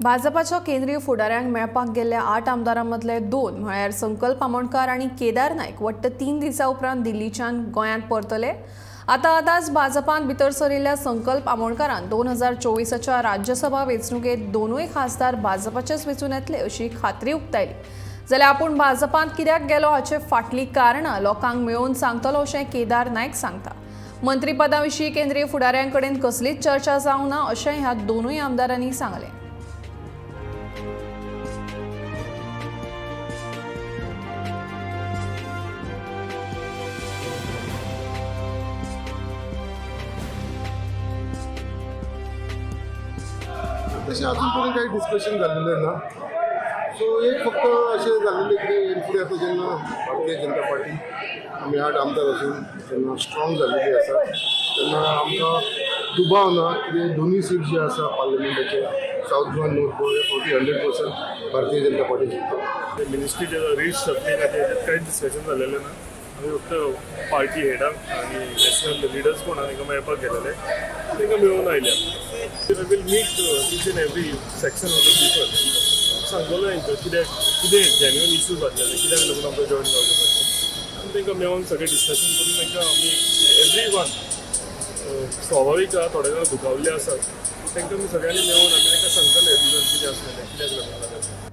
भाजपाच्या केंद्रीय फुडाऱ्यांक मेळपाक गेल्ल्या 8 आमदारां मदले 2 म्हळ्यार संकल्प आमोणकार आनी केदार नायक वट्ट 3 दिसां उपरांत दिल्लीच्यान गोंयांत परतले. आतां आतांच भाजपांत भितर सरिल्ल्या संकल्प आमोणकारान 2024च्या राज्यसभा वेंचणुकेंत 2 खासदार भाजपाचेच वेंचून येतले अशी खात्री उक्तायली. जाल्यार आपूण भाजपांत कित्याक गेलो हाचे फाटलीं कारणां लोकांक मेळोवन सांगतलो अशें केदार नायक सांगता. मंत्रीपदा विशीं केंद्रीय फुडाऱ्यां कडेन कसलीच चर्चा जावंक ना अशें ह्या 2 आमदारांनी सांगलें. तशें अजून पर्यंत काही डिस्कशन झालेलं ना. सो एक फक्त अशें झालेलें की फुडें आतां जेन्ना भारतीय जनता पार्टी आमी 8 आमदार आसून जेन्ना स्ट्रॉंग जाल्लेली आसा तेन्ना आमकां दुबाव ना की दोनूय सीट जे आसा पार्लमेंटाचे सावथ गोवा नॉर्थ गोवा हे फावटी 100% Bharatiya Janata party जिखता. Ministry reshuffling हाचेर कांयच डिस्कशन जालेलें ना. आमी फक्त पार्टी हेडांक आनी नॅशनल लिडर्स कोण आहा तांकां मेळपाक गेलेले, तांकां मेळून आयल्या. We will meet each and every section of the people. सांगतलो तांकां कित्याक कितें जेन्युइन इश्यूज आसलेले, कित्याक लागून आमकां जॉयन जावचें पडलें आनी तांकां मेळून सगळें डिस्कशन करून तांकां आमी एवरी वन स्वाभावीक आहा, थोडे जाण दुखावल्ले आसात, तांकां आमी सगळ्यांनी मेळून आमी तांकां सांगतले रिजन कितें आसलेलें, कित्याक लागून जालें.